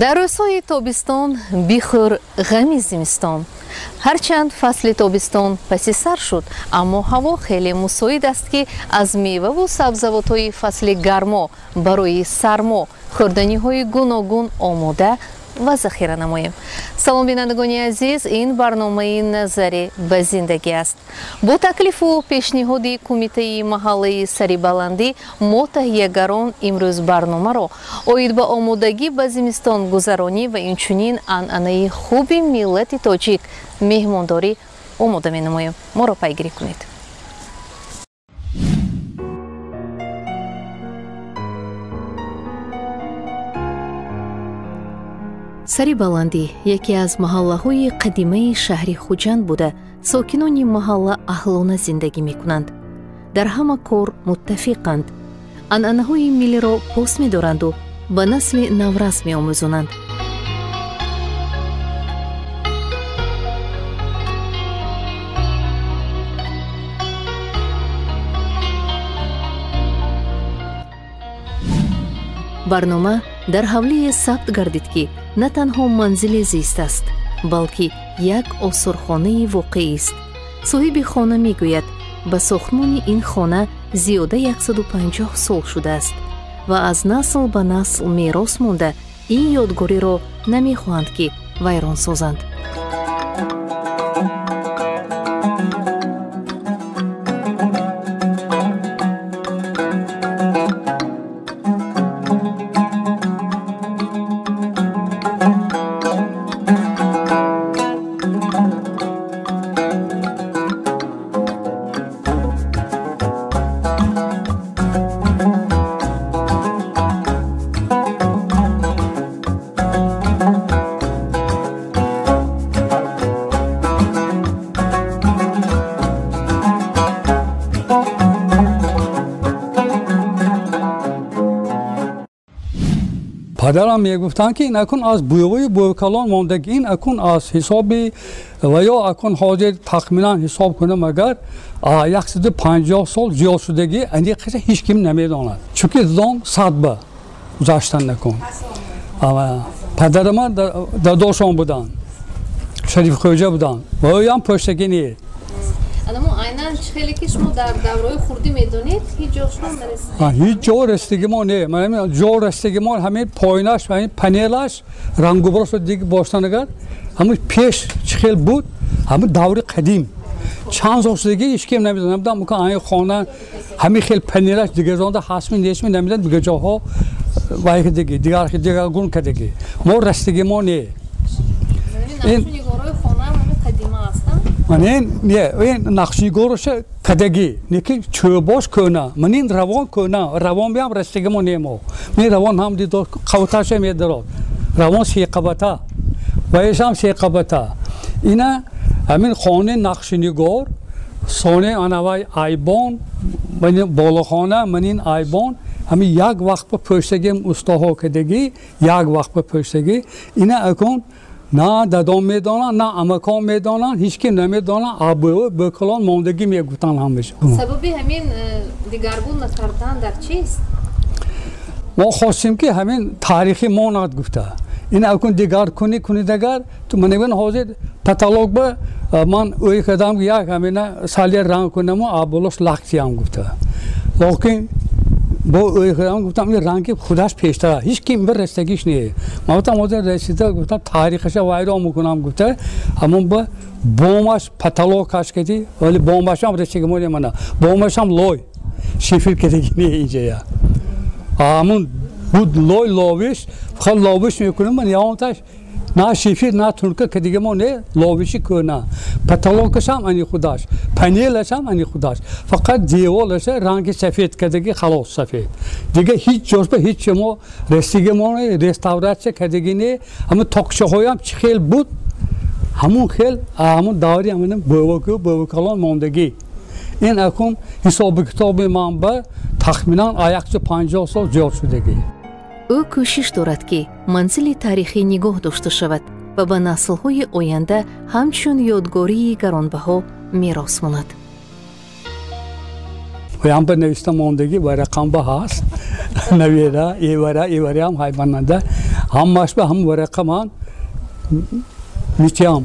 Дар рӯзҳои тобистон бихӯр ғами зимистон. Ҳарчанд фасли тобистон паси сар шуд, аммо ҳаво хеле мусоид аст, ки аз меваву сабзавотҳои фасли гармо барои сармо хӯрданиҳои гуногун омода ва захира намоем. Салом, бинандагони азиз, ин барномаи назаре ба зиндагӣ аст. Бо таклифу пешниҳоди кумитаи маҳаллаи Сарибаландӣ мо таҳиягарон имрӯз барномаро оид ба омодагӣ ба зимистонгузаронӣ ва инчунин анъанаи хуби миллати тоҷик меҳмондорӣ омода менамоем. Моро пайгирӣ кунед. Сарибаландӣ яке аз маҳаллаҳои қадимаи шаҳри Хуҷанд буда, сокинони маҳалла аҳлона зиндагӣ мекунанд. Дар ҳама кор муттафиқанд, анъанаҳои миллиро пос медоранду ба насли наврас меомӯзонанд. Барнома дар ҳавлие сабт гардид, ки на танҳо манзили зист аст, балки як осорхонаи воқеист. Соҳиби хона мегӯяд, ба сохтмони ин хона зиёда 150 сол шудааст ва аз насл ба насл мерос монда ин ёдгориро намехоҳанд, ки вайрон созанд. Падарам мегуфтанд, ки ин акун аз буйғӯи буйкалон мондагӣ, ин акун аз ҳисоби ва ё акун ҳозир тахминан ҳисоб кунам, агар 150 сол зиёд шудагӣ, аниқаша ҳеҷ ким намедонад, чунки зон садба гузаштан накун. Падарама дадошон буданд, Шарифхӯҷа буданд ва ӯям пӯштагӣ не. Анамо айнан чӣ хеле ки шумо дар давраи хурдӣ медонед, ҳеҷ ҷо шумо нарасидед? Ҳеҷ ҷо расидагӣ мо не. Ҷо расидагӣ мо ҳамин поинаш, ҳамин панелаш рангубор шуд диг боштан, агар ҳамин пеш чӣ хел буд, ҳамин даври қадим чанд сол шудагӣ ҳеҷ ким намедонад. Намедонам, мумкин айн хона ҳамин хел панелаш дигар ҷонда ҳастми нестми намедонам, дигар ҷоҳо вай диги дигар дигаргун кардагӣ. Мо расидагӣ мо не. Нақшу нигорҳои хона ҳамин қадима ҳастанд? Манин не, ин нақшнигороша кадагӣ, неки чӯбош кӯна, манин равон кӯна, равон биям растагимо немо. Мин равон ҳам дидо қавташа медарод. Равон сеқабата, ваешам сеқабата. Ина ҳамин хонаи нақшнигор, соне анавай айбон, манин болохона, манин айбон, ҳамин як вақт ба пӯштагим устоҳо кадагӣ, як вақт ба пӯштагӣ. Ина акун на дадом медонанд, на амакон медонанд, ҳеҷ ким намедонанд, абӯ бӯкалон мондагӣ мегуфтанд ҳамаша. Сабаби ҳамин дигаргун накардан дар чист? Мо хостем, ки ҳамин таърихи монад гуфта. Ин акун дигар кунӣ кунид, агар манавин ҳозир потолок ба ман ӯй кардам, як ҳамина сали ранг кунаму абулош лахтиям гуфта. Локин бо ӯй кардам, гуфтам, ин ранги худаш пештара, ҳеҷ ким bir растагиш не. Ман гуфтам, ҳозир расида, гуфтам, таърихаша вайрон мекунам гуфта, ҳамон ба бомаш потолокаш кади, вале бомашам растаги мо мана. Бомашам лой шифр кадаги не инҷая. Ҳамон буд лой ловиш, фақат ловиш мекунам, ман ягонташ на шифр, на тунка кадига мо не, ловиши кӯна. Потолокашам ани худаш, панелашам ани худаш. Фақат деволаша ранги сафед кадаги, халос сафед. Дига ҳеҷ ҷошба ҳеҷ мо растиги мо реставратсия кадаги не, ҳамин тоқчаҳоям чӣ хел буд, ҳамун хел ҳамун даври ҳамин бӯваку бӯвакалон мондагӣ. Ин акун ҳисоби китоби ман ба тахминан 150 сол зиёд шудагӣ. Ӯ кӯшиш дорад, ки манзили таърихӣ нигоҳ дошта шавад ва ба наслҳои оянда ҳамчун ёдгории гаронбаҳо мерос монад. Оям ба нависта мондагӣ ва рақамба ҳаст. Навера, эвара, эвараам ҳайвананда. Ҳамааш ба ҳам варақа ман митиям.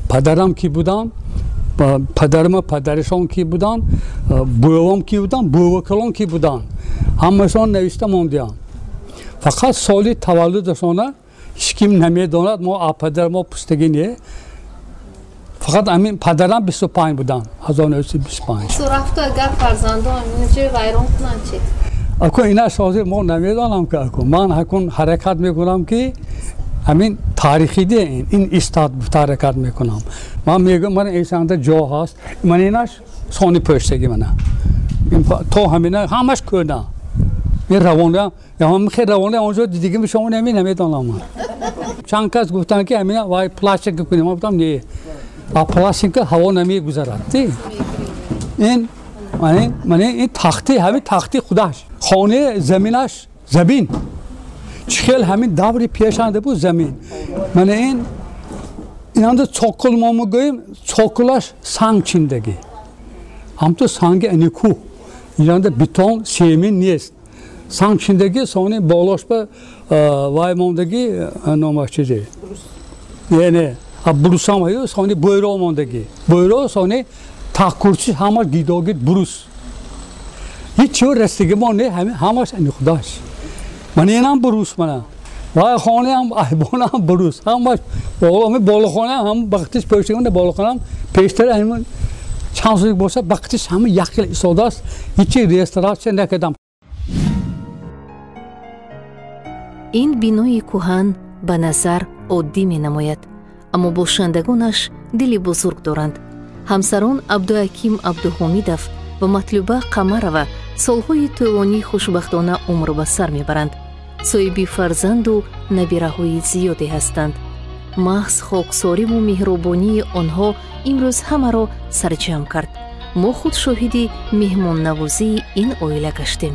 Падарам ки будам, падарма падаришон ки будан, бувам ки будан, бувакалон ки будан. Ҳамашон навишта мондиам. Фақат соли таваллудашона ҳеч ким намедонад, мо падар мо пустагӣ не. Фақат ҳамин падарам 25 будан, 1925. Рафту агар фарзандон ҳамин вайрон кунанд чӣ? Акун инаш ҳозир мо намедонам ки акун ман акун ҳаракат мекунам ки ҳамин таърихи де ин истад ҳаракат мекунам. Ман мегӯям ман эсанда ҷо ҳаст, ман инаш сони пӯштагӣ мана. То ҳамина ҳамаш кӯна. Ин равона, ҳам хел равона онҷо дидигим шумо намедонам ман. Чанд кас гуфтанд ки ҳамина вай пластик кунем, ман гуфтам не. А пластика ҳаво намегузарад. Ин ман ин тахти, ҳамин тахти худаш. Хонаи заминаш замин. Чӣ хел ҳамин даври пешанда буд замин. Ман ин инанда цокол мо мегӯем, цоколаш санг чиндагӣ. Ҳамту санги ани кӯҳ. Инанда бетон, семин нест. Санг чиндагӣ, сони болош ба вай мондагӣ номаш чизе. Не, не. Брусам ҳаю, сони бойро мондагӣ. Бойро сони тахкурчи ҳамаш гидогид брус. Ҳеч чиз растагӣ мо не, ҳамаш ани худаш. Ман инам брус мана. Вай хонаам, айбонам брус. Ҳамаш болохона ҳам бақтиш пӯштагӣ болохонаам пештар ҳамин чанд сол бошад бақтиш ҳама як хел истодааст. Ҳеч чиз реставратсия накардам. Ин бинои кӯҳан ба назар оддӣ менамояд, аммо бошандагонаш дили бузург доранд. Ҳамсарон Абдуаким Абдуҳомидов ва Матлуба Қамарова солҳои тӯлонӣ хушбахтона умр ба сар мебаранд. Соҳиби фарзанду набираҳои зиёде ҳастанд. Маҳз хоксориву меҳрубонии онҳо имрӯз ҳамаро сарҷамъ кард. Мо худ шоҳиди меҳмоннавозии ин оила гаштем.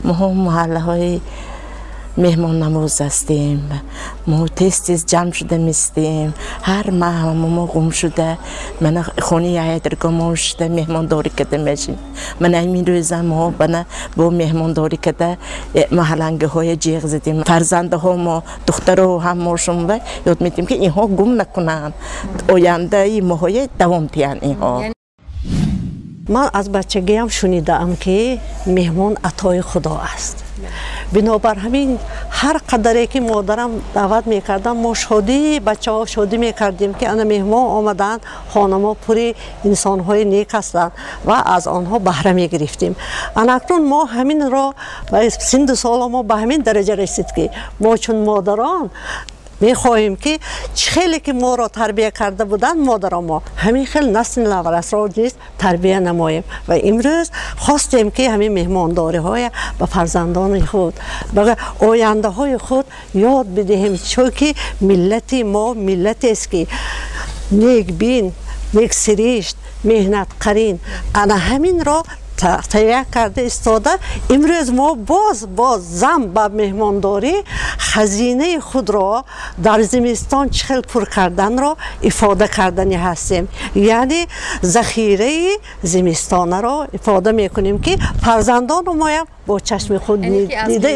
Моҳо маҳаллаҳои меҳмоннавоз ҳастем. Мо тез-тез ҷамъ шуда мистем. Ҳар маҳ мо гум шуда, мана хонаи яйдирго мо шуда меҳмондорӣ карда мешем. Мана ҳамин рӯза мо бана бо меҳмондорӣ карда маҳаллангиҳоя ҷиғ задем. Фарзандаҳо мо, духтаро ҳам мо шумва ёд медиҳем ки инҳо гум накунанд. Ояндаи моҳоя давом диҳанд инҳо. Ман аз бачагиам шунидаам ки меҳмон атои Худо аст. Бинобар ҳамин ҳар қадаре ки модарам даъват мекардам, мо шодӣ, бачаҳо шодӣ мекардем ки ана меҳмон омаданд, хонамо пури инсонҳои нек ҳастанд ва аз онҳо баҳра мегирифтем. Ана акнун мо ҳаминро синду соло мо ба ҳамин дараҷа расид ки мо чун модарон мехоҳем ки чӣ хеле ки моро тарбия карда буданд модарон мо, ҳамин хел насли наврасро низ тарбия намоем. Ва имрӯз хостем ки ҳамин меҳмондориҳоя ба фарзандони худ, ба ояндаҳои худ ёд бидиҳем, чунки миллати мо миллатест ки некбин, нексиришт, меҳнатқарин. Ана ҳаминро тайёр карда истода имрӯз мо боз зам ба меҳмондорӣ хазинаи худро дар зимистон чӣ хел пур карданро ифода кардани ҳастем. Яъне захираи зимистонаро ифода мекунем ки фарзандону моям бо чашми худ дида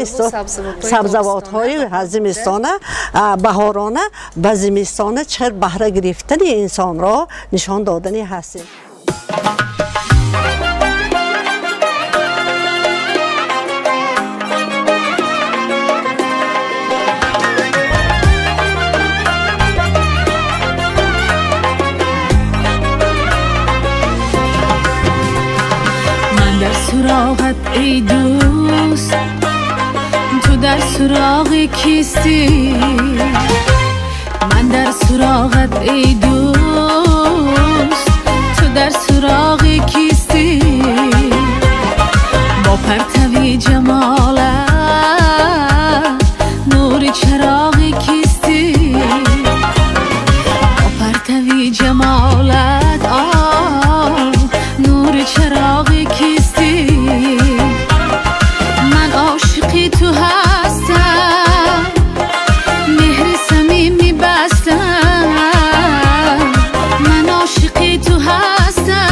сабзавотҳои зимистона, баҳорона ба зимистона чӣ хел баҳра гирифтани инсонро нишон додани ҳастем. سراغت ای دوست، تو در سراغ کیستی؟ من در سراغت ای دوست، تو در سراغ کیستی؟ با پرتوی جمالت نور چراغ کیستی؟ با پرتوی جمالت آه نور چراغ کیستی؟ من عاشقی تو هستم، مهر صمیمی بستم. من عاشقی تو هستم،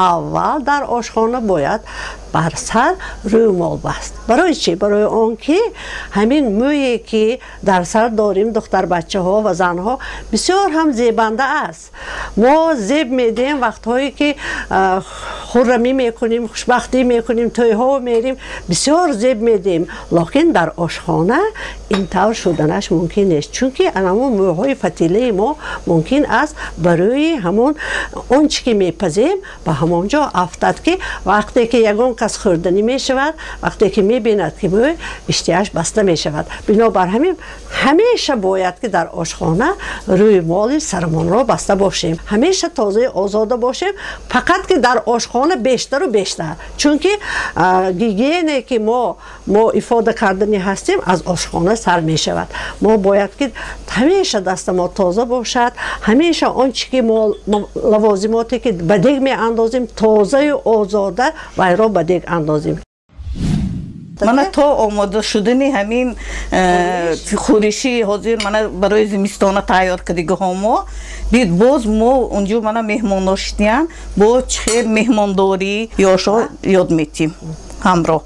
Аввал дар ошхона бояд бар сар рӯмол баст. Барои чӣ? Барои он ки ҳамин мӯе ки дар сар дорим, духтарбачаҳо ва занҳо, бисёр ҳам зебанда аст. Мо зеб медиҳем вақтҳое ки хуррамӣ мекунем, хушбахтӣ мекунем, тӯйҳо мерим, бисёр зеб медиҳем. Лекин дар ошхона ин тавр шуданаш мумкин нест, чунки ҳамон мӯйҳои фатилаи мо мумкин аст барои ҳамон он чӣ ки мепазем ба ҳамон ҷо афтад, ки вақте ки ягон кас хӯрданӣ мешавад, вақте ки мебинад ки мӯй, иштиҳаш баста мешавад. Бинобар ҳамин ҳамеша бояд ки дар ошхона рӯймоли сарамонро баста бошем, ҳамеша тозаи озода бошем, фақат ки дар ошхона бештару бештар, чунки гигиене ки мо ифода кардани ҳастем аз ошхона сар мешавад. Мо бояд ки ҳамеша даста мо тоза бошад, ҳамеша он чӣ ки мо лавозимоте ки ба дег меандозем тозаю озода вайро ба дег андозем. Мана то омода шудани ҳамин хӯриши ҳозир мана барои зимистона тайёр кардагиҳо мо бид боз мо унҷо мана меҳмонҳо шидиян, бо чӣ хел меҳмондорӣ ёшо ёд метим ҳамроҳ.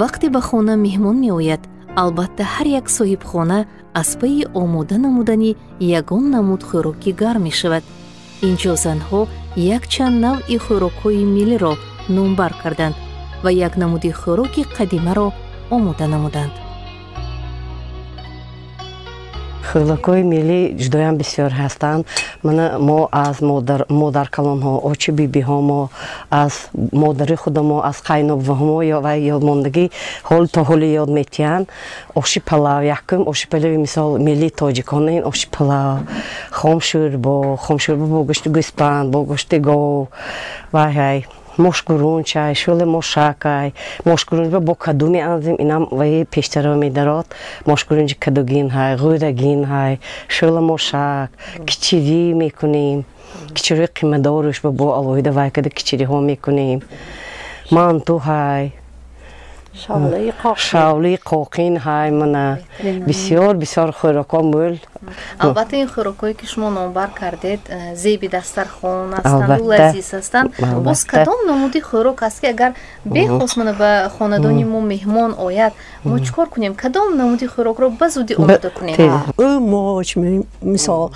Вақте ба хона меҳмон меояд, албатта ҳар як соҳибхона аз пайи омода намудани ягон намуд хӯроки гарм мешавад. Инҷо занҳо якчанд навъи хӯрокҳои миллиро номбар карданд ва як намуди хӯроки қадимаро омода намуданд. Хӯрокҳои миллӣ ҷудоям бисёр ҳастанд. Мана мо аз модаркалонҳо, очи бибиҳо, мо аз модари худамо, аз қайнобваҳо ва ёдмондагӣ ҳол то ҳоли ёд метиҳанд. Оши палав, якум оши палави мисол миллии тоҷикона ин оши палав, хомшӯрбо, хомшӯрбо бо гӯшти гӯспанд, бо гӯшти гов, вай ҳай мошгурунчай, шӯли мошакай, мошгурунча бо каду меандозем, инам ваи пештаро медарод. Мошгурунчи кадугин ҳай, ғӯрагин ҳай, шӯла мошак, кичирӣ мекунем, кичириҳои қиматдоруш бо алоҳида вай када кичириҳо мекунем, манту ҳай, шавлаи қоқин ҳай. Мана бисёр бисёр хӯрокҳо мӯл. Албатта ин хӯрокҳое ки шумо номбар кардед зеби дастархон ҳастанд, лазиз ҳастанд. Боз кадом намуди хӯрок аст ки агар бехос мана ба хонадони мо меҳмон ояд, мо чӣ кор кунем? Кадом намуди хӯрокро ба зудӣ омода кунем? Ӯ моч, мисол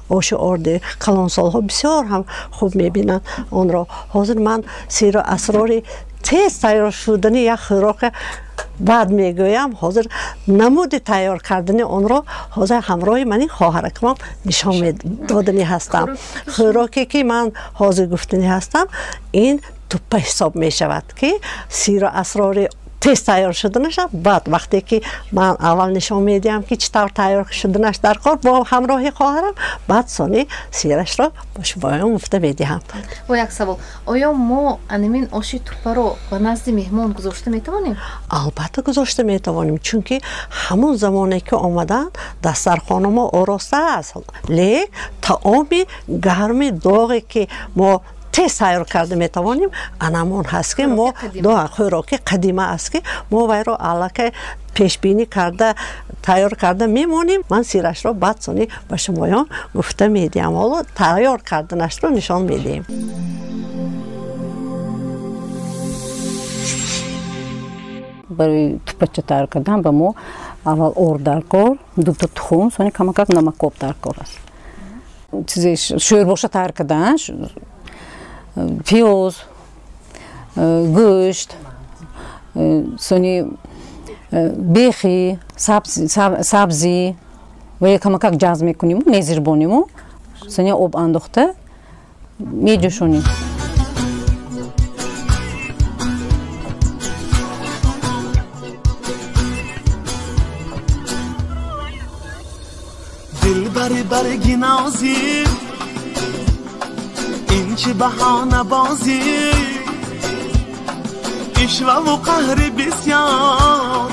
оши орди калонсолҳо бисёр ҳам хуб мебинанд онро. Ҳозир ман сиру асрори тез тайёр шудани як хӯрока баъд мегӯям. Ҳозир намуди тайёр кардани онро ҳозир ҳамроҳи мани хоҳаракам нишон додани ҳастам. Хӯроке ки ман ҳозир гуфтани ҳастам ин туппа ҳисоб мешавад, ки сиру асрори тез тайёр шуданаша баъд вақте ки ман аввал нишон медиҳам ки чӣ тавр тайёр шуданаш дар кор бо ҳамроҳи хоҳарам, баъд сони сирашро ба шумоён гуфта медиҳам. Бо як савол, оё мо анамин оши туппаро ба назди меҳмон гузошта метавонем? Албатта гузошта метавонем, чунки ҳамон замоне ки омаданд дастархона мо ороста аст, лек таоми гарми доғе ки мо тез тайёр карда метавонем анамон ҳаст ки мо хӯроки қадима аст ки мо вайро аллакай пешбинӣ карда тайёр карда мемонем. Ман сирашро баъд сони ба шумоён гуфта медиҳам, ҳоло тайёр карданашро нишон медиҳем. Барои туппача тайёр кардан ба мо аввал орд даркор, дута тухм, сони камакак намакоб даркор аст. Чизе шӯрбоша тайёр кардан, пиёз, гӯшт, сони бехи, сабзӣ ва якамакак ҷазм мекуниму, мезирбониму, сони об андохта меҷӯшонем. Дилбари барги нозӣ, ин чӣ баҳона бозӣ, ишваву қаҳри бисёр,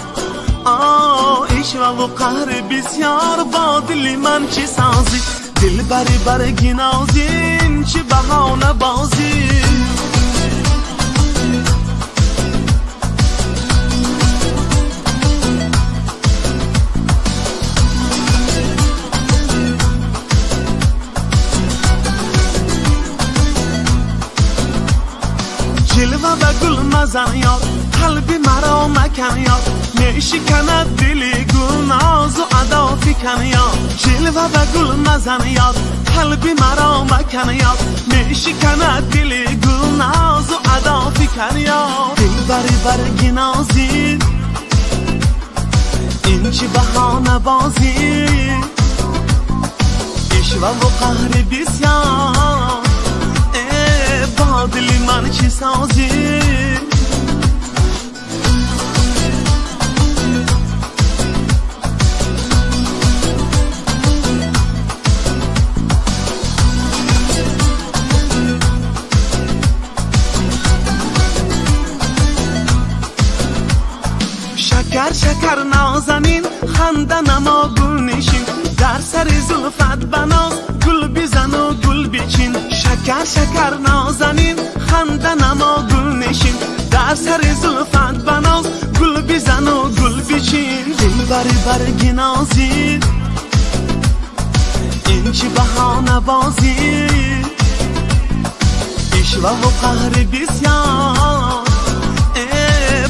ишваву қаҳри бисёр, бо дили ман чӣ созӣ? Дилбари барги нозӣ, ин чӣ баҳона бозӣ? мазан ёр, қалби маро макан ёр, мешиканад дили гулнозу адо фикан ёр, ҷилва ба гул мазан ёр, қалби маро макан ёр, мешиканад дили гулнозу адо фикан ёр. Дилбари барги нозӣ, ин чӣ баҳона бозӣ, ишваву қаҳри бисёр, бо дили ман чӣ созӣ? Шакар шакар нозанин, ханда намо гулнишин, дар сари зулфат баноз гул бизану гул бичин. Шакар шакар нозанин, ханда намо гулнишин, дар сари зулфат баноз гул бизану гул бичин. Дилбари барги нозӣ, ин чӣ баҳона бозӣ, ишваву қаҳри бисёр,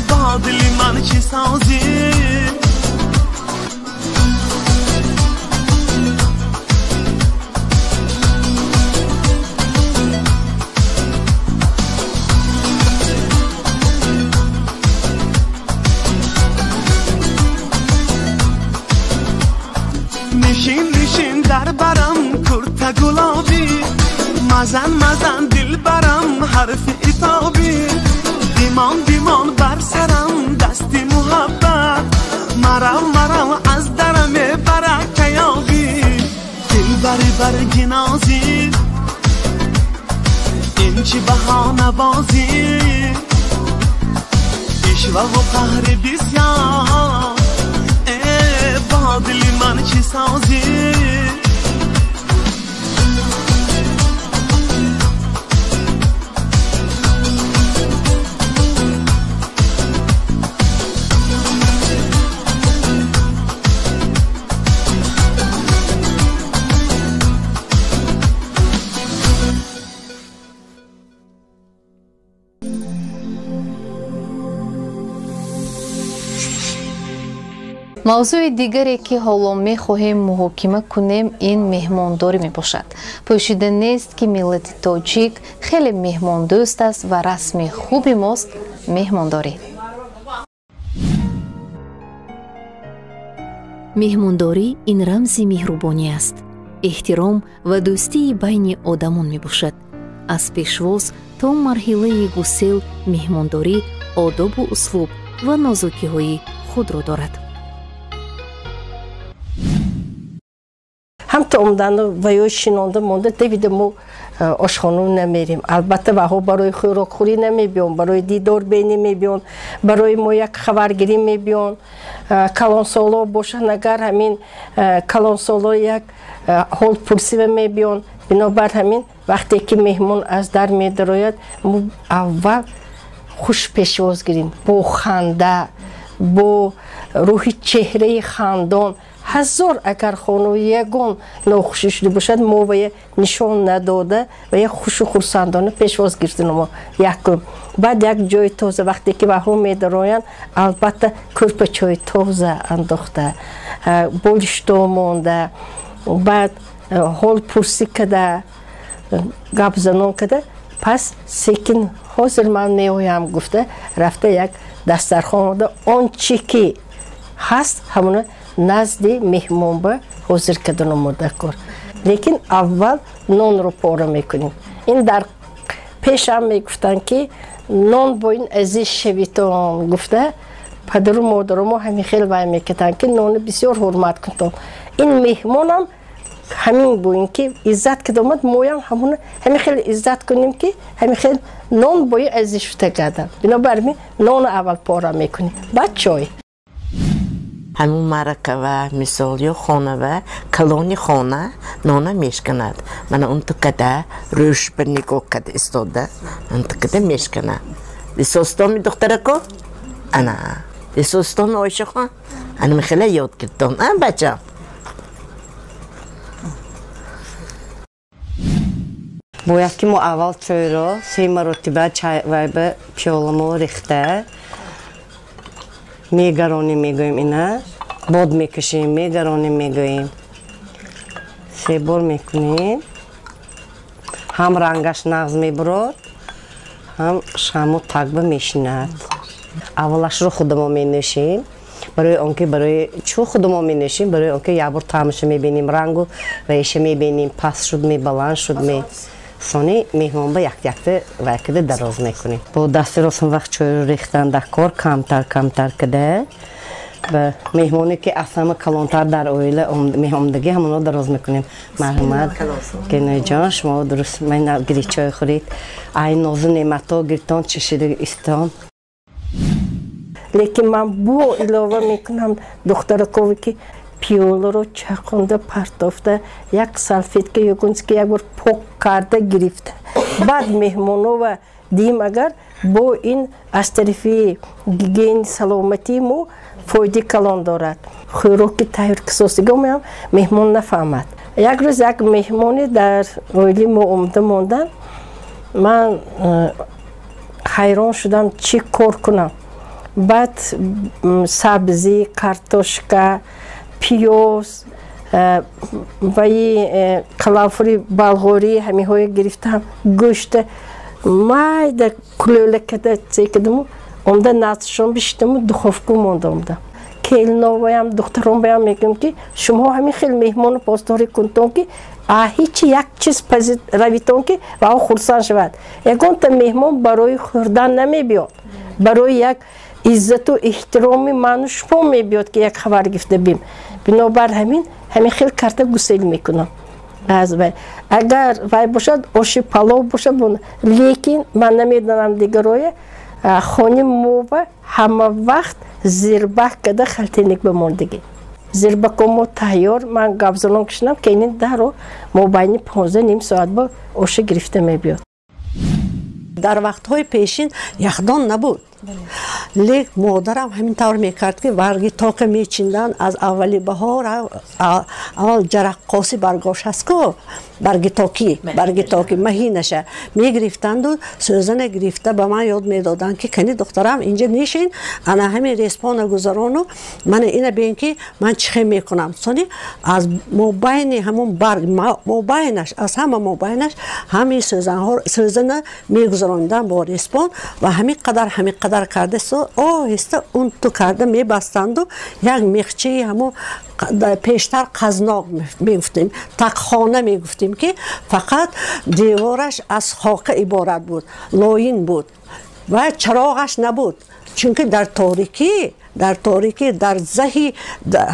бо дили ман чӣ созӣ? Нишин нишин дар барам курта гулобӣ, мазан мазан дилбарам ҳарфи итобӣ, димон димон бар сарам дасти муҳаббат, марав марав аз дарам баракаёбӣ. Дилбари барги нозӣ, ин чӣ баҳона бозӣ, ишваву қаҳри бисёр, бо дили ман чӣ созӣ? Мавзӯи дигаре ки ҳоло мехоҳем муҳокима кунем, ин меҳмондорӣ мебошад. Пӯшида нест, ки миллати тоҷик хеле меҳмондӯст аст ва расми хуби мост меҳмондорӣ. Меҳмондорӣ ин рамзи меҳрубонӣ аст, эҳтиром ва дӯстии байни одамон мебошад. Аз пешвоз то марҳилаи гусел меҳмондорӣ одобу услуб ва нозукиҳои худро дорад. Ҳам то омадану ва ё шинонда монда девида мо ошхона намерем. Албатта ваҳо барои хӯрокхӯрӣ намебиён, барои дидорбинӣ мебиён, барои мо як хабаргирӣ мебиён. Калонсоло бошанд, агар ҳамин калонсоло як ҳолпурсӣ мебиён. Бинобар ҳамин вақте ки меҳмон аз дар медарояд, мо аввал хуш пешвоз гирем, бо ханда, бо рӯҳи чеҳраи хандон. Ҳазор агар хону ягон нохушӣ шуда бошад, мо вая нишон надода ва як хушу хурсандона пешвоз гирифтем мо якум. Баъд як ҷои тоза вақте ки ваҳо медароянд, албатта кӯрпачои тоза андохта, болишто монда, баъд ҳолпурсӣ када, гапзанон када, пас секин ҳозир ман меоям гуфта рафта як дастархон ода, он чӣ ки ҳаст ҳамона назди меҳмон ба ҳозир кардан омода кор. Лекин аввал нонро пора мекунем. Ин дар пешам мегуфтанд, ки нон бо ин азиз шавитон гуфта, падару модаро мо ҳамин хел вай мекарданд, ки нони бисёр ҳурмат кунтон. Ин меҳмонам ҳамин буин ки иззат кида омад, моям ҳамона ҳамин хел иззат кунем, ки ҳамин хел нон бо ин азиз шуда гардад. Бинобар ин нонро аввал пора мекунем, баъд чой. Ҳамун маъракава, мисол ё хонава, калони хона нона мешканад. Мана он тукада рӯш ба нигоҳ када истода, он тукада мешканад. Дисостоми духтарако? Ана. Дисостоми Ойшахон? Ана михела ёд гирдон, а бачам? Бояд ки мо аввал чойро се маротиба чай вай ба пиёламо рехта мегаронем, мегӯем, ина бод мекашем, мегаронем, мегӯем, се бор мекунем, ҳам рангаш нағз мебурод, ҳам шаму тагба мешинад. Аввалашро худамо менӯшем, барои он ки барои чӯ худамо менӯшем, барои он ки як бор таъмаша мебинем, рангу ваиша мебинем, паст шуд ме, баланд шуд ме. Сони меҳмон ба як-якта вайкида дароз мекунем. Бо дасти рост вақт чойро рехтан дар кор камтар камтар кида ба меҳмоне ки аз ҳама калонтар дар оила меҳмондагӣ, ҳамонро дароз мекунем. Марҳамат, Геноҷон, шумо дуруст ман гирӣ чой хӯред. Ай нозу неъматҳо гиртон чашида истон. Лекин ман бо илова мекунам, духтаракове ки пиёларо чақонда партофта, як салфетка ё як бор пок карда гирифта, баъд меҳмонова диҳем, агар бо ин аз тарафи гигиени саломатии мо фоидаи калон дорад. Хӯроки тайёр кисосигомеам меҳмон нафаҳмад. Як рӯз як меҳмоне дар оилаи мо омада монданд. Ман ҳайрон шудам, чӣ кор кунам. Баъд сабзӣ, картошка, пиёз ваи каланфури балғорӣ, ҳамиҳое гирифтам, гӯшта майда кулӯла када цекидиму омда наздшон биштиму духовку монда омдам. Келиноваям, духтаронбаям мегӯям, ки шумо ҳамин хел меҳмону посдорӣ кунтон, ки ҳичи як чиз пазид равитон, ки ва ӯ хурсанд шавад. Ягонта меҳмон барои хӯрдан намебиёд, барои як иззату эҳтироми ману шумо мебиёд, ки як хабар гирифта бим. Бинобар ҳамин хел карта гусел мекунам. Аз вай агар вай бошад, оши палов бошад, лекин ман намедонам дигароя, хони мова ҳама вақт зирбак када халтеник бимондагӣ. Зирбако мо тайёр, ман гапзанон кишинам, кейнин даро мобайни 15 ним соат бо оша гирифта мебиёд. Дар вақтҳои пешин яхдон набуд, лек модарам ҳамин тавр мекард, ки барги тока мечинданд аз аввали баҳор. Аввал ҷараққоси баргош ҳаст ку, барги токи, барги токи маҳинаша мегирифтанду сӯзана гирифта ба ман ёд медоданд, ки кани, духтарам, инҷа нишин, ана ҳамин респона гузарону мана ина бин, ки ман чӣ хел мекунам. Сони аз мобайни ҳамон барг, мобайнаш, аз ҳама мобайнаш ҳамин сӯзана мегузарониданд бо респон ва ҳамин қадар, ҳамин қадар карда, оҳиста он ту карда мебастанду як мехчаи ҳамон пештар қазноқ мегуфтем, тақхона мегуфтем, ки фақат девораш аз хока иборат буд, лоин буд ва чароғаш набуд, чунки дар торикӣ, дар торикӣ, дар заҳи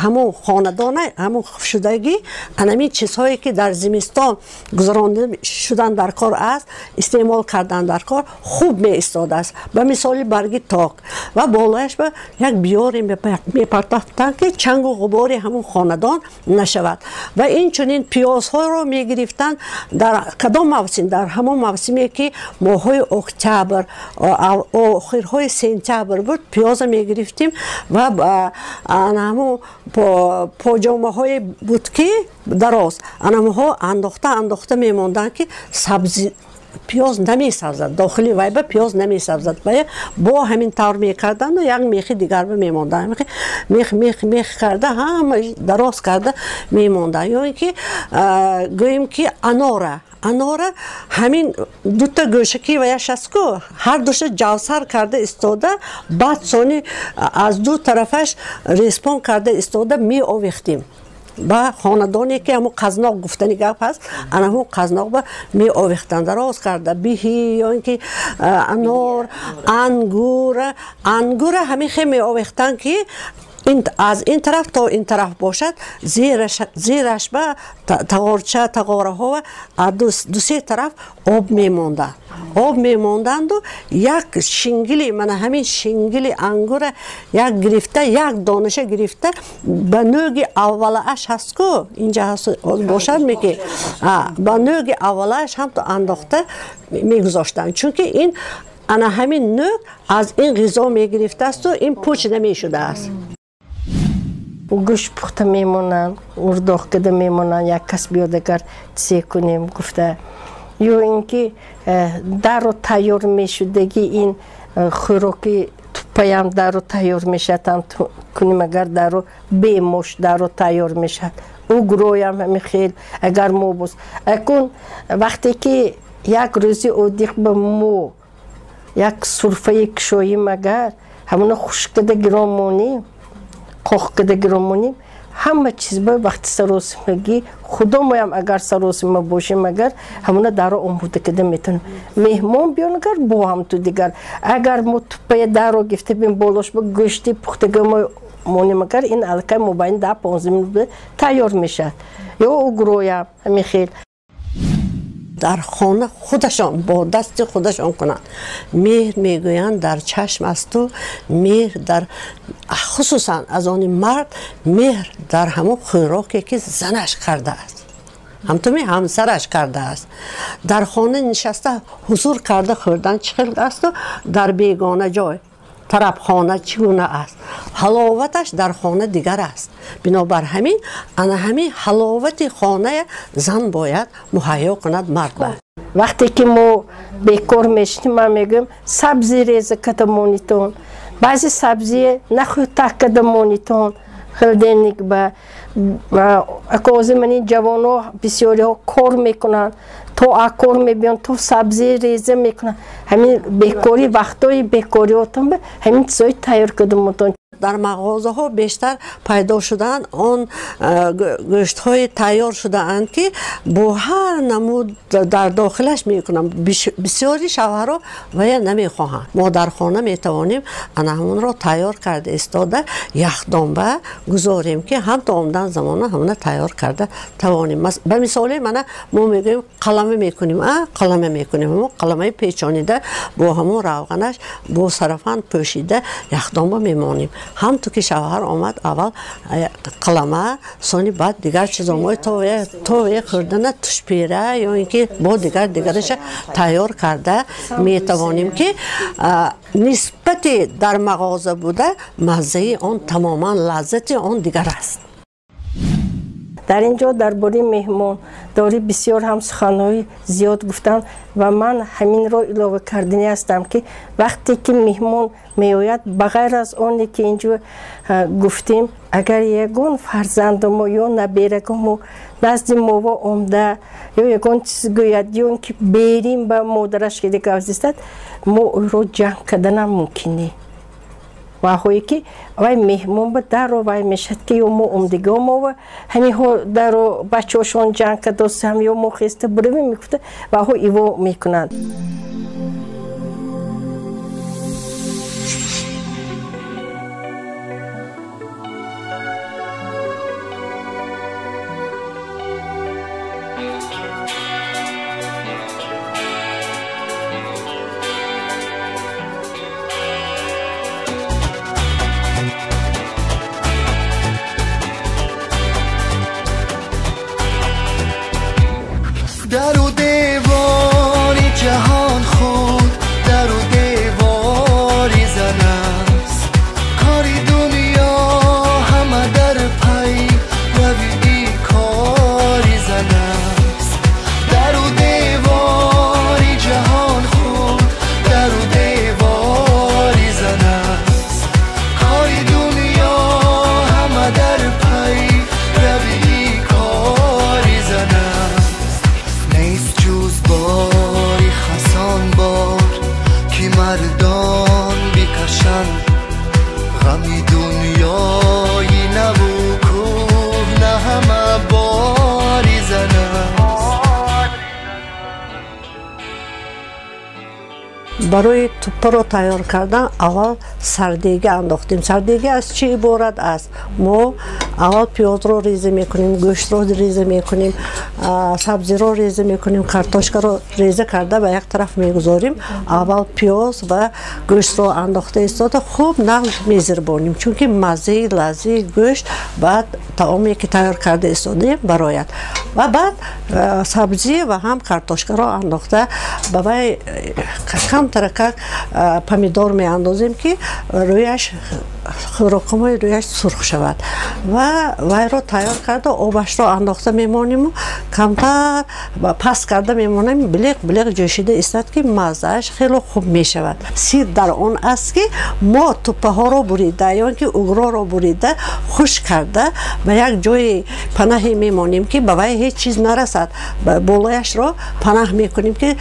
ҳамон хонадона, ҳамон шудагӣ, анамин чизҳое ки дар зимистон гузаронда шудан дар кор аст, истеъмол кардан дар кор, хуб меистодааст. Ба мисоли барги ток ва болояш ба як биёре мепартофтанд, ки чангу ғубори ҳамон хонадон нашавад. Ва инчунин пиёзҳоро мегирифтанд. Дар кадом мавсим? Дар ҳамон мавсиме ки моҳҳои октябр, охирҳои сентябр буд, пиёза мегирифтем ва ҳамон поҷомаҳое буд, ки дароз, анамҳо андохта андохта мемонданд, ки сабзи пиёз намесабзад, дохили вай ба пиёз намесабзад. Ва бо ҳамин тавр мекарданду як мехи дигар ба мемонданд, мех, мех, мех карда, ҳама дароз карда мемонданд. Ё ин ки гӯем ки анора, анора ҳамин дута гӯшаки ваяш аст ку, ҳар душа ҷавсар карда истода, баъд сони аз ду тарафаш респон карда истода меовехтем ба хонадоне, ки ҳамон қазноқ гуфтани гап ҳаст, ана ҳамон қазноқ ба меовехтанд дароз карда биҳи ё ин ки анор, ангура. Ангура ҳамин хел меовехтанд, ки аз ин тараф то ин тараф бошад, зераш ба тағорча, тағораҳо дусе тараф об мемонданд, об мемонданду як шингили, мана ҳамин шингили ангура як гирифта, як донаша гирифта, ба нӯги аввалааш ҳаст ку, инҷа ҳаст бошад меки, ба нӯги аввалааш ҳамто андохта мегузоштанд, чунки ин ана ҳамин нӯг аз ин ғизо мегирифтаасту ин пуч намешудааст. Гӯшт пухта мемонанд, урдоқ када мемонанд, як кас биёд, агар чизе кунем гуфта. Ё ин ки дарро тайёр мешудаги ин хӯроки туппаям дарро тайёр мешавад, ҳам кунем агар дарро бемош дарро тайёр мешавад. Угроям ҳамин хел агар мо боз. Акун вақте ки як рӯзи оддиқ ба мо як сурфаи кушоим агар ҳамона хушкада гирон монем, қоқкада гирон монем, ҳама чиз ба вақти саросимагӣ худомоям агар саросима бошем агар ҳамона дарро омода карда метавонем. Меҳмон биён агар бо ҳам ту дигар. Агар мо туппая дарро гифта бим болош ба гӯшти пухтага мо монем агар ин аллакай мобайни 10-15 минут тайёр мешавад. Ё угроям ҳамин хел. Дар хона худашон бо дасти худашон кунанд. Меҳр мегӯянд дар чашм асту меҳр дар хусусан аз они мард меҳр дар ҳамон хӯроке ки занаш кардааст, ҳамтуми ҳамсараш кардааст. Дар хона нишаста ҳузур карда хӯрдан чӣ хел асту дар бегона ҷой тарабхона чӣ гуна аст? Ҳаловаташ дар хона дигар аст. Бинобар ҳамин ана ҳамин ҳаловати хонае зан бояд муҳайё кунад мард ба. Вақте ки мо бекор мешинем, ман мегӯям сабзи реза када монитон, баъзе сабзие нахӯтак када монитон, холодильник ба. Акози мани ҷавонҳо бисёриҳо кор мекунанд, то кор мебиён, то сабзи реза мекунанд. Ҳамин бекорӣ вақтҳои бекориотон ҳамин чизҳои тайёр карда монтон. Дар мағозаҳо бештар пайдо шудаанд он гӯштҳои тайёр шудаанд ки бо ҳар намуд дар дохилаш мекунанд. Бисёри шавҳарҳо вая намехоҳанд. Мо дар хона метавонем ана ҳамонро тайёр карда истода яхдонба гузорем ки ҳам то омадан замона ҳамона тайёр карда тавонем. Ба мисоле мана мо мегӯем қалама мекунем, қалама мекунем, ҳамон қаламаи печонида бо ҳамон равғанаш бо сарафан пӯшида яхдонба мемонем. Ҳам ту ки шавҳар омад аввал қалама, сони баъд дигар чизомои тове хӯрдана тушпира ё ин ки бо дигар дигараша тайёр карда метавонем ки нисбати дар мағоза буда маззаи он тамоман лаззати он дигар аст. Дар ин ҷо дар бораи меҳмондорӣ бисёр ҳам суханҳои зиёд гуфтанд ва ман ҳаминро илова карданӣ ҳастам ки вақте ки меҳмон меояд, ба ғайр аз оне ки ин ҷо гуфтем, агар ягон фарзанду мо ё наберагомо назди мово омда ё ягон чиз гӯяд ё ин ки берим ба модараш ки гап зистад, мо ӯро ҷанг карданам мумкин не. Ваҳое ки вай меҳмон ба дарро вай мешавад ки ё мо омдигомова ҳаминҳо дарро бачаҳошон ҷанг кардосам ё мо хеста буравем мегуфта ваҳо иво мекунанд. در و دیوار جهان خود در و دیواری زن است، کاری دنیا همه در پی روی کاری زن است. در و دیوار جهان خود در و دیواری زن است، کاری دنیا همه در پی روی کاری زن است. نیست جز باری خسان بار که مردان بکشند، غمی دنیای نو و کوه نه همه باری زن است. Барои туппаро тайёр кардан аввал сардега андохтем. Сардега аз чӣ иборат аст? Мо аввал пиёзро реза мекунем, гӯштро реза мекунем, сабзиро реза мекунем, картошкаро реза карда ба як тараф мегузорем. Аввал пиёз ва гӯштро андохта истода хуб нағз мезирбонем, чунки маззаи лаззаи гӯшт баъд таоме ки тайёр карда истодаем барояд. Ва баъд сабзӣ ва ҳам картошкаро андохта ба вай камтаракак помидор меандозем ки рӯяш хӯрокҳои рӯяш сурх шавад ва вайро тайёр карда обашро андохта мемониму камтар паст карда мемонем, билеқ билеқ ҷӯшида истад, ки маззааш хело хуб мешавад. Сир дар он аст, ки мо туппаҳоро бурида ё ки угроро бурида хушк карда ба як ҷои панаҳе мемонем, ки ба вай ҳеҷ чиз нарасад. Болояшро панаҳ мекунем, ки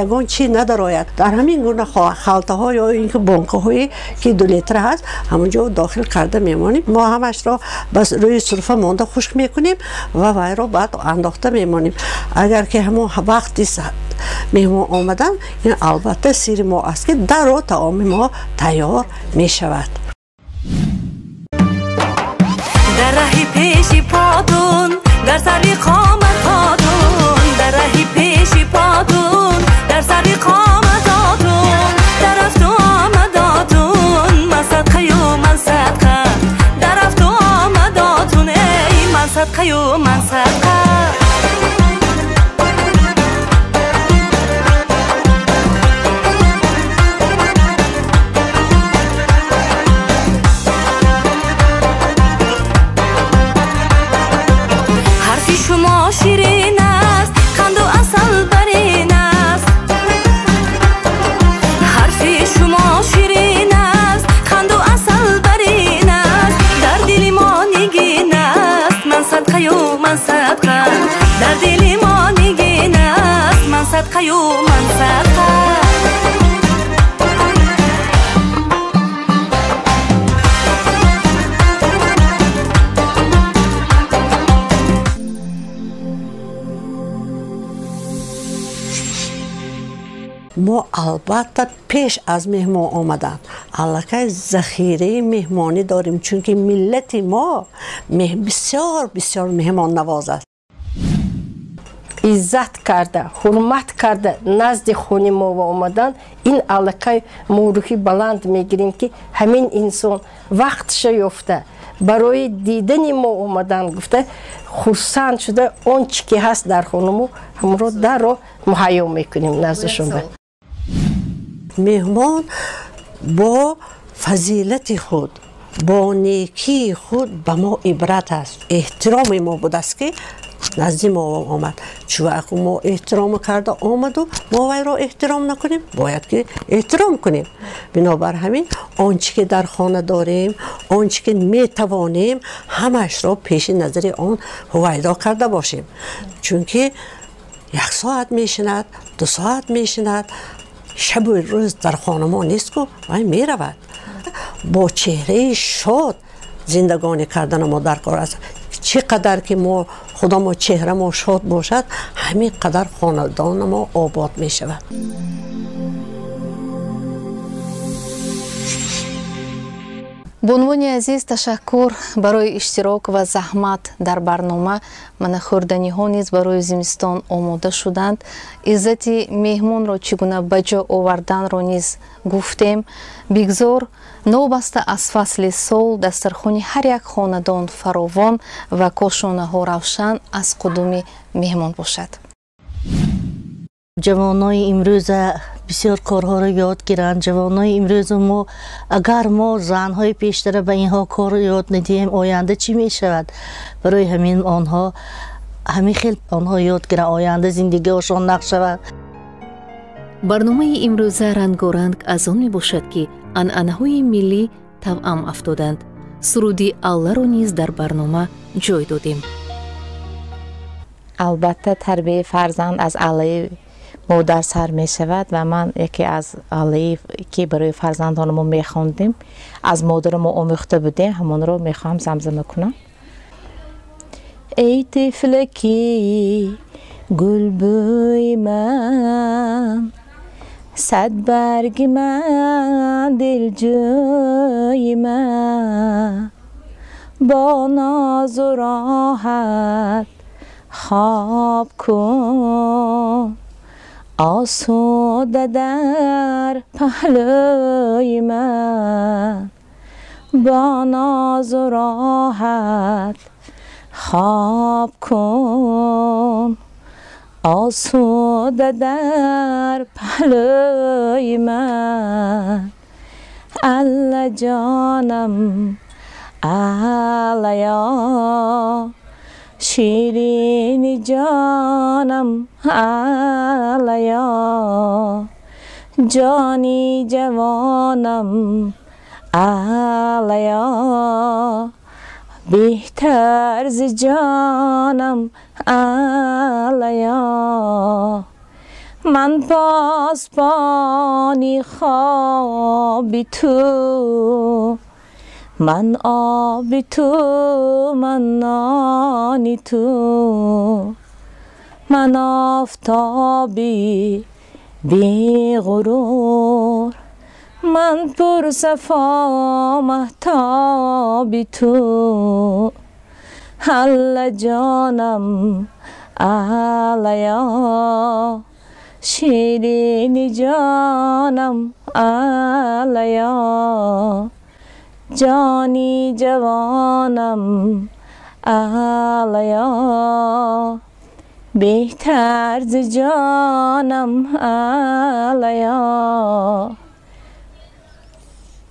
ягон чиз надарояд. Дар ҳамин гуна халтаҳо ё ин ки бонкаҳое ки 2 литра ҳаст, ҳамонҷо дохил карда мемонем. Мо ҳамашро ба рӯи сурфа монда хушк мекунем ва вайро баъд андохта мемонем. Агар ки ҳамон вақти меҳмон омадан, ин албатта сири мо аст, ки дарро таоми мо тайёр мешавад. Дар раҳи пеши подун, дар сари қомат отун, дар раҳи пеши подун, дар сари қомат отун, дар рафту омад отун, ман садқаю ман садқа, дар рафту омад отун, эй ман садқаю ман садқа. Ширин аст, қанду асал барин аст. Ҳарфи шумо ширин аст, қанду асал барин аст. Дар дили мо нигин аст, ман садқаю ман садқа. Дар дили мо нигин аст, ман садқаю ман садқа. Мо албатта пеш аз меҳмон омадан аллакай захираи меҳмонӣ дорем, чунки миллати мо бисёр бисёр меҳмоннавоз аст. Иззат карда, ҳурмат карда назди хони мо омадан, ин аллакай мо рӯҳи баланд мегирем, ки ҳамин инсон вақтша ёфта барои дидани мо омадан гуфта хурсанд шуда, он чӣ ки ҳаст дар хонамо ҳамонро дарро муҳайё мекунем наздишон. Меҳмон бо фазилати худ, бо некии худ ба мо ибрат аст. Эҳтироми мо будааст, ки назди мо омад. Чун мо эҳтиром карда омаду мо вайро эҳтиром накунем, бояд ки эҳтиром кунем. Бинобар ҳамин он чӣ ки дар хона дорем, он чӣ ки метавонем, ҳамаашро пеши назари он ҳувайдо карда бошем. Чунки 1 соат мешинад, 2 соат мешинад, шабу рӯз дар хона мо нест ку вай меравад. Бо чеҳраи шод зиндагонӣ кардана мо дар кор аст. Чӣ қадар ки мо худамо чеҳрамо шод бошад, ҳамин қадар хонадони мо обод мешавад. Бонвони азиз, ташаккур барои иштирок ва заҳмат дар барнома. Мана хӯрданиҳо низ барои зимистон омода шуданд. Иззати меҳмонро чӣ гуна ба ҷо оварданро низ гуфтем. Бигзор новобаста аз фасли сол дастархони ҳар як хонадон фаровон ва кошонаҳо равшан аз қудуми меҳмон бошад. Ҷавонои имрӯза бисёр корҳоро ёд гиранд. Ҷавонои имрӯза мо агар мо занҳои пештара ба инҳо кор ёд надиҳем, оянда чӣ мешавад? Барои ҳамин онҳо ҳамин хел онҳо ёд гиранд, оянда зиндагиашон нақш шавад. Барномаи имрӯза рангоранг аз он мебошад, ки анъанаҳои миллӣ тавъам афтоданд. Суруди Алларо низ дар барнома ҷой додем. Албатта тарбияи фарзанд аз аллаи модар сар мешавад ва ман яке аз аллаи ки барои фарзандони мо мехондем, аз модари мо омӯхта будем, ҳамонро мехоҳам замзама кунам. Эй тифлаки гулбӯи ман, сад барги ман, дилҷӯи ман, бо нозу роҳат хоб кун, осуда дар паҳлӯи ман, бо нозу роҳат хоб кун, осуда дар паҳлӯи ман. Алла ҷонам алая ширини ҷонам алая ҷони ҷавонам алая беҳтар зи ҷонам алая ман посбони хоби ту ман оби ту ман нони ту ман офтоби беғурур ман пурсафо маҳтоби ту алла ҷонам алая ширини ҷонам алая ҷони ҷавонам алая беҳтар зи ҷонам алая.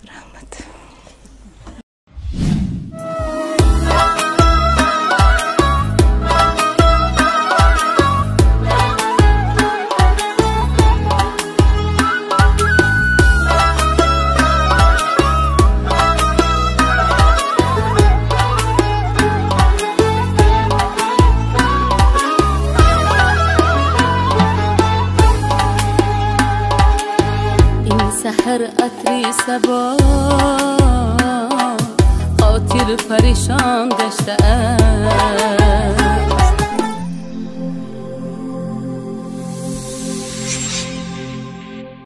Раҳмат. سحر عطری صبا خاطر پریشان گشته است.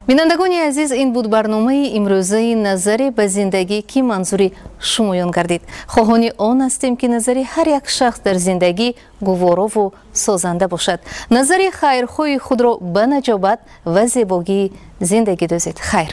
Бинандагони азиз, ин буд барномаи имрӯзаи назаре ба зиндагӣ, ки манзури шумоён гардид. Хоҳони он ҳастем, ки назари ҳар як шахс дар зиндагӣ гуворову созанда бошад. Назари хайрхоҳи худро ба наҷобат ва зебогии зиндагӣ дозед. Хайр.